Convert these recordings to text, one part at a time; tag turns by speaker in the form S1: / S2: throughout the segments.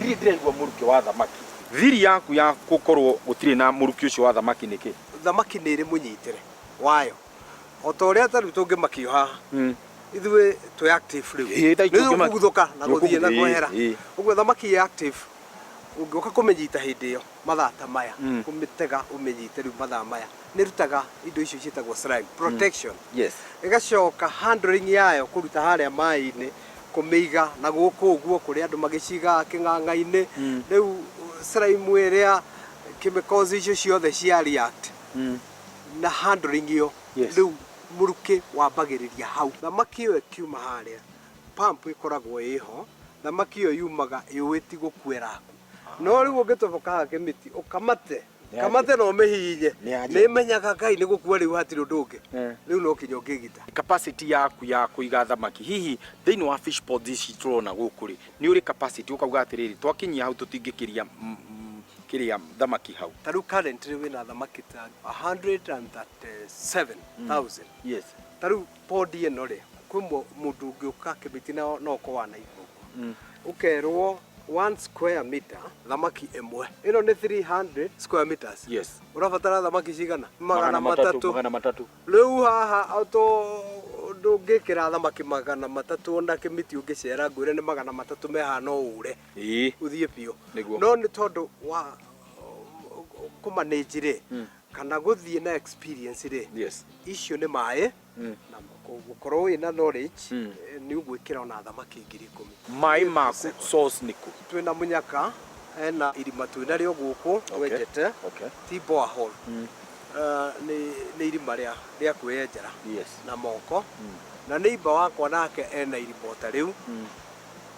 S1: Ndirĩ ndĩraigua mũrukĩ wa thamaki. Thiri yaku ya gũkorwo gũtirĩ na mũrukĩ ũcio wa thamaki nĩ kĩ?
S2: Thamaki nĩ ĩrĩ mũnyitĩre wayo. O ta ũrĩa ta rĩu tũngĩmakio haha, ithuĩ twĩ active rĩu.
S1: Ĩĩ, thaa
S2: Nĩ
S1: ici ũngĩma-
S2: ũkũguthũka na
S1: Nĩ
S2: gũthiĩ na
S1: ũkũgu- ĩĩ,
S2: kwehera.
S1: ĩĩ.
S2: Ũguo thamaki ĩ active, ũngĩũka kũmĩnyita hĩndĩ ĩyo mathaa ta maya, kũmĩtega ũmĩnyite rĩu mathaa maya, nĩ ĩrutaga indo icio ciĩtagwo slime, protection. Ĩgacoka handling yayo kũruta harĩa maĩ-inĩ, kũmĩiga na gũkũ ũguo kũrĩ andũ magĩcigaga kĩng'ang'a-inĩ, rĩu slime ĩrĩa chemicals icio ciothe cia react na handling ĩyo, rĩu mũrukĩ wambagĩrĩria hau. Thamaki ĩyo ĩkiuma harĩa, pump ĩkoragwo ĩho, thamaki ĩyo yumaga yũĩ ti gũkua ĩrakua. No rĩu ũngĩtoboka haha kĩmĩti ũkamate, kamate na ũmĩhihinye, nĩ ĩmenyaga Ngai nĩ gũkua rĩu hatirĩ ũndũ ũngĩ, rĩu no kinya ũngĩgita.
S1: Capacity yaku ya kũiga thamaki hihi thĩinĩ wa fish ponds ici tũrona gũkũ rĩ, nĩ ũrĩ capacity ũkauga atĩrĩrĩ, twakinyia hau tũtingĩkĩria kĩrĩa thamaki hau?
S2: Ta rĩu currently wĩna thamaki ta 137,000. Ta rĩu pond ĩno rĩ, kwĩ mũndũ ũngĩũka kĩmĩti na no ũkorwo wanaigua ũguo. Ũkerwo 1 square meter thamaki ĩmwe. Ĩno nĩ 300 square meters. Ũrabatara thamaki cigana? 300.
S1: 300.
S2: Rĩu haha ndũngĩkĩra thamaki 300 ona kĩmĩti ũngĩcera ngwĩre nĩ 300 me haha no ũre. Ũthiĩ biũ. No nĩ tondũ wa kũ manage rĩ, kana gũthiĩ na experience rĩ, icio nĩ maĩ, na gũkorwo wĩna knowledge, nĩ ũgwĩkĩra ona thamaki 10,000.
S1: Maĩ maku source nĩ kũ?
S2: Twĩna mũnyaka, hena irima twĩna rĩo gũkũ twenjete, ti borehole. Nĩ irima rĩa kwĩyenjera na moko, na neighbor wakwa nake ena irima o ta rĩu,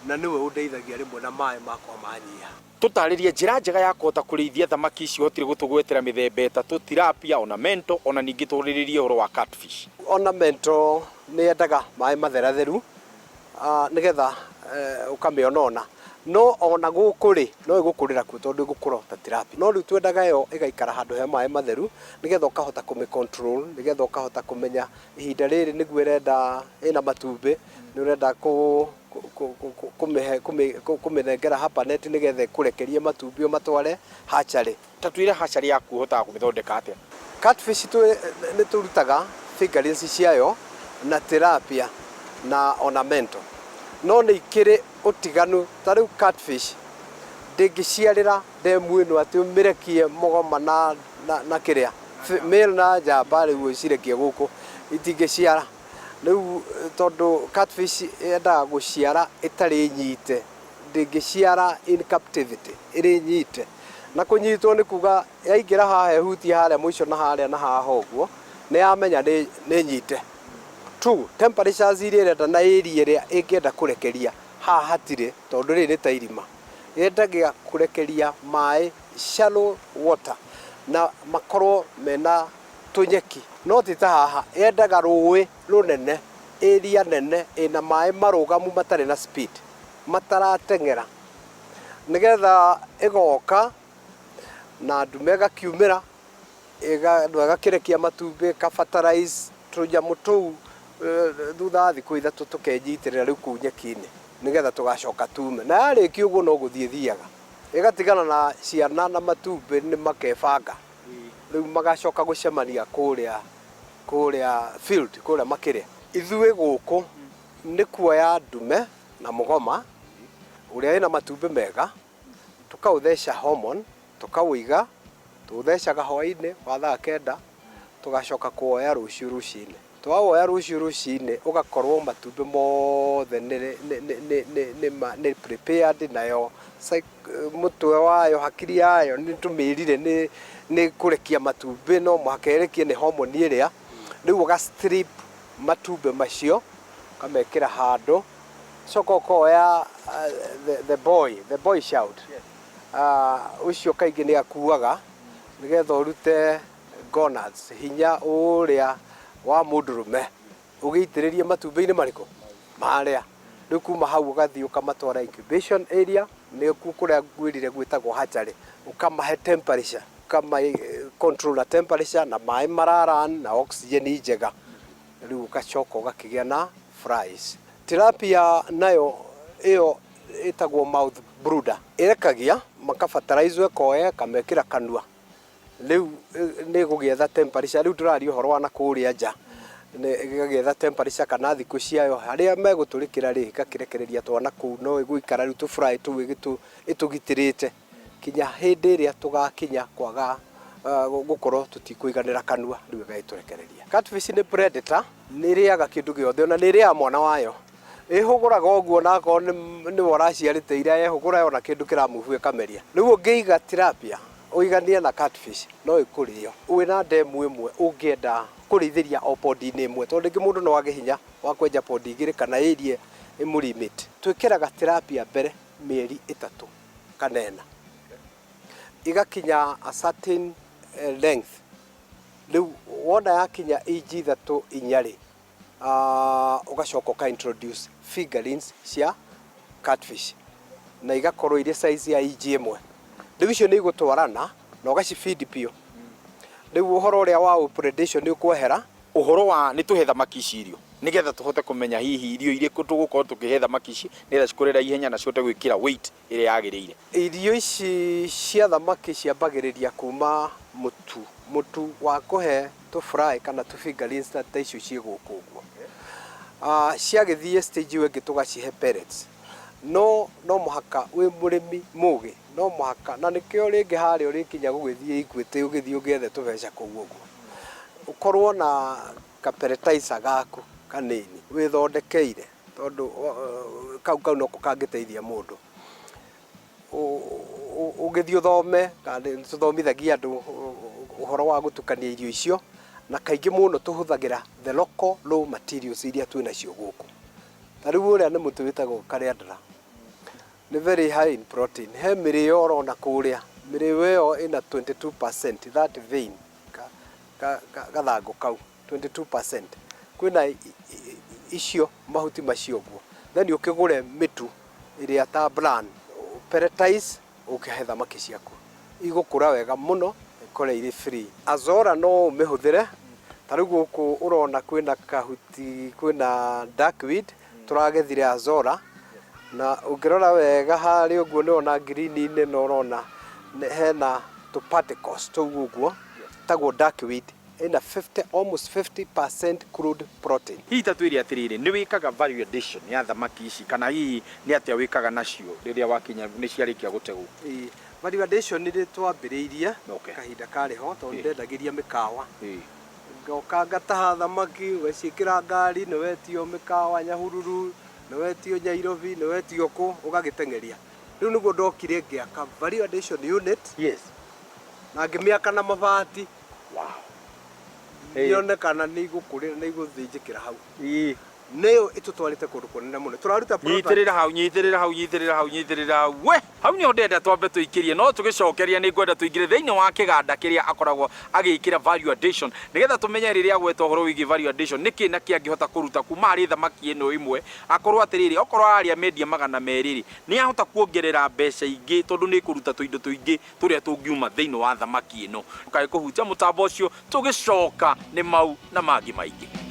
S2: na nĩwe ũndeithagia rĩmwe na maĩ makwa manyiha.
S1: Tũtarĩrie njĩra njega ya kũhota kũrĩithia thamaki ici ũhotire gũtũgwetera mĩthemba ĩtatũ, tilapia, ornamental, ona ningĩ twarĩrĩrie ũhoro wa catfish.
S2: Ornamental nĩ yendaga maĩ matheratheru nĩgetha ũkamĩonona, no ona gũkũ rĩ, no ĩgũkũrĩra kuo tondũ ĩgũkũra o ta tilapia. No rĩu twendaga ĩyo ĩgaikara handũ he maĩ matheru nĩgetha ũkahota kũmĩ control, nĩgetha ũkahota kũmenya ihinda rĩrĩ nĩguo ĩrenda ĩna matumbĩ, nĩ ũrenda kũmĩnengera hapanet nĩgetha ĩkũrekerie matumbĩ ũmatware hatchery.
S1: Ta twĩre hatchery yaku ũhotaga kũmĩthondeka atĩa?
S2: Catfish nĩ tũrutaga fingerlings ciayo na tilapia na ornamental, no nĩ ikĩrĩ ũtiganu. Ta rĩu catfish ndĩngĩciarĩra ndemu ĩno atĩ ũmĩrekie mũgoma na kĩrĩa male na njamba rĩu ũcirekie gũkũ itingĩciara. Rĩu tondũ catfish yendaga gũciara ĩtarĩ nyite, ndĩngĩciara in captivity ĩrĩ nyite. Na kũnyitwo nĩ kuga yaingĩra haha ĩhutie harĩa mũico na harĩa na haha ũguo, nĩ yamenya nĩ nyite. Two, temperatures iria ĩrenda na area ĩrĩa ĩngĩenda kũrekeria haha hatirĩ tondũ rĩrĩ nĩ ta irima. Yendaga kũrekeria maĩ shallow water na makorwo mena tũnyeki no ti ta haha, yendaga rũĩ rũnene, area nene ĩna maĩ marũgamu matarĩ na speed, matarateng'era nĩgetha ĩgoka na ndume ĩgakiumĩra, ĩgakĩrekia matumbĩ, ĩka fertilize tũnyamũ tũu thutha wa thikũ 3 tũkenyitĩrĩra rĩu kũu nyeki-inĩ nĩgetha tũgacoka tume. Na yarĩkia ũguo no gũthiĩ ĩthiaga, ĩgatigana na ciana na matumbĩ nĩ makebanga. Rĩu magacoka gũcemania kũrĩa kũrĩa field kũrĩa makĩrĩa. Ithuĩ gũkũ nĩ kuoya ndume na mũgoma ũrĩa wĩna matumbĩ mega, tũkaũtheca hormone, tũkaũiga, tũũthecaga hwainĩ wa thaa kenda, tũgacoka kũwoya rũciũ rũcinĩ. Twawoya rũciũ rũcinĩ ũgakorwo matumbĩ mothe nĩ prepared nayo mũtwe wayo, hakiri yayo nĩ tũmĩrire nĩ kũrekia matumbĩ no mũhaka ĩrekie nĩ hormone ĩrĩa. Rĩu ũga strip matumbĩ macio ũkamekĩra handũ, ũgacoka ũkoya the boy, the boy child, ũcio kaingĩ nĩ akuaga nĩgetha ũrute gonads, hinya ũrĩa wa mũndũrũme ũgĩitĩrĩrie matumbĩ-inĩ marĩkũ? Marĩa. Rĩu kuma hau ũgathiĩ ũkamatwara incubation area, nĩkuo kũrĩa ngwĩrire gwĩtagwo hatchery, ũkamahe temperature, ũkama control na temperature na maĩ mara run na oxygen njega, rĩu ũgacoka ũgakĩgĩa na fries. Tilapia nayo ĩyo Ĩtagwo mouth brooder. Ĩrekagia makabataraizwo, ĩkoya ĩkamekĩra kanua. Rĩu nĩ ĩgũgĩetha temperature, rĩu ndĩraria ũhoro wa na kũrĩa nja, ĩgagĩetha temperature kana thikũ ciayo harĩa megũtũrĩkĩra rĩ, ĩgakĩrekereria twana kũu, no ĩgũikara rĩu tũ fry tũu ĩtũgitĩrĩte kinya hĩndĩ ĩrĩa tũgakinya kwaga gũkorwo tũtikũiganĩra kanua, rĩu ĩgagĩtũrekereria. Catfish nĩ predator, nĩ ĩrĩaga kĩndũ gĩothe, ona nĩ ĩrĩaga mwana wayo. Ĩhũgũraga ũguo na akorwo nĩwe ũraciarĩte ira, yehũgũra yona kĩndũ kĩra move ĩkameria. Rĩu ũngĩiga tilapia ũiganie na catfish no ĩkũrĩo. Wĩna ndemu ĩmwe ũngĩenda kũrĩithĩria o pond-inĩ ĩmwe, tondũ rĩngĩ mũndũ no age hinya wa kwenja pond igĩrĩ kana area ĩmũ limit. Twĩkĩraga tilapia mbere mĩeri 3 kana 4, igakinya a certain length. Rĩu wona yakinya inji 3 4 rĩ, ũgacoka ũka introduce fingerlings cia catfish na igakorwo irĩ size ya inji 1. Rĩu icio nĩ igũtwarana na ũgaci feed biũ. Rĩu ũhoro ũrĩa wa predation nĩ ũkwehera.
S1: Ũhoro wa nĩ tũhe thamaki ici irio nĩgetha tũhote kũmenya hihi irio irĩkũ tũgũkorwo tũkĩhe thamaki ici nĩgetha cikũre na ihenya na cihote gwĩkĩra weight ĩrĩa yagĩrĩire.
S2: Irio ici cia thamaki ciambagĩrĩria kuma mũtu, mũtu wa kũhe tũ fry kana tũ fingerlings ta icio ciĩ gũkũ ũguo. Ciagĩthiĩ stage ĩyo ĩngĩ tũgacihe pellets. No no mũhaka wĩ mũrĩmi mũgĩ, no mũhaka, na nĩkĩo rĩngĩ harĩa ũrĩkinya gũgĩthiĩ Equity ũgĩthiĩ ũgĩethe tũbeca kũu ũguo. Ũkorwo na ka pelletizer gaku kanini wĩthondekeire, tondũ kau kau noko kangĩteithia mũndũ. Ũgĩthiĩ ũthome, kana nĩ tũthomithagia andũ ũhoro wa gũtukania irio icio, na kaingĩ mũno tũhũthagĩra the local raw materials iria twĩ nacio gũkũ. Ta rĩu ũrĩa nĩ mũtĩ wĩtagwo kariandra, nĩ very high in protein. He mĩrĩo ũrona kũrĩa, mĩrĩo ĩyo ĩna 22%, that vein, gathangũ kau 22%. Kwĩna icio mahuti macio ũguo. Then ũkĩgũre mĩtu ĩrĩa ta bran, pelletize, ũkĩhe thamaki ciaku. Igũkũra wega mũno, ikũre irĩ free. Azolla no ũmĩhũthĩre, ta rĩu gũkũ ũrona kwĩna kahuti, kwĩna duckweed, tũragethire Azolla, na ũngĩrora wega harĩa ũguo nĩ ũrona green-inĩ no ũrona hena tũ particles tũu ũguo, tagwo duckweed, ĩna 50, almost 50% crude protein.
S1: Hihi ta twĩre atĩrĩrĩ, nĩ wĩkaga value addition ya thamaki ici kana hihi nĩ atĩa wĩkaga nacio rĩrĩa wakinya nĩ ciarĩkia gũtegwo?
S2: Value addition nĩ twambĩrĩirie kahinda karĩ ho, tondũ ndendagĩria mĩkawa. Ngoka ngataha thamaki, ũgaciĩkĩra ngari, nĩ wetio mĩkawa Nyahururu, nĩ wetio Nyairobi, nĩ wetio kũ, ũgagĩteng'eria. Rĩu nĩguo ndokire ngĩaka value addition unit. Na ngĩmĩaka na mabati. Nyone kana nĩ igũkũrĩra, nĩ igũthĩnjĩkĩra hau. Nĩyo ĩtũtwarĩte kũndũ kũnene mũno. Tũraruta product.
S1: Nyitĩrĩra hau, nyitĩrĩra hau, nyitĩrĩra hau, nyitĩrĩra hau. We, hau nĩho ndĩrenda twambe tũikĩrie, no tũgĩcokeria nĩ ngwenda tũingĩre thĩinĩ wa kĩganda kĩrĩa akoragwo agĩkĩra value addition, nĩgetha tũmenye rĩrĩa agweta ũhoro wĩgiĩ value addition nĩkĩ na kĩ angĩhota kũruta kuma harĩ thamaki ĩno ĩmwe, akorwo atĩrĩrĩ, okorwo ararĩa mendia 200 rĩ, nĩ ahota kuongerera mbeca ingĩ tondũ nĩ kũruta tũindo tũingĩ tũrĩa tũngiuma thĩinĩ wa thamaki ĩno. Ndũkae kũhutia mũtambo ũcio, tũgĩcoka nĩ mau na mangĩ maingĩ.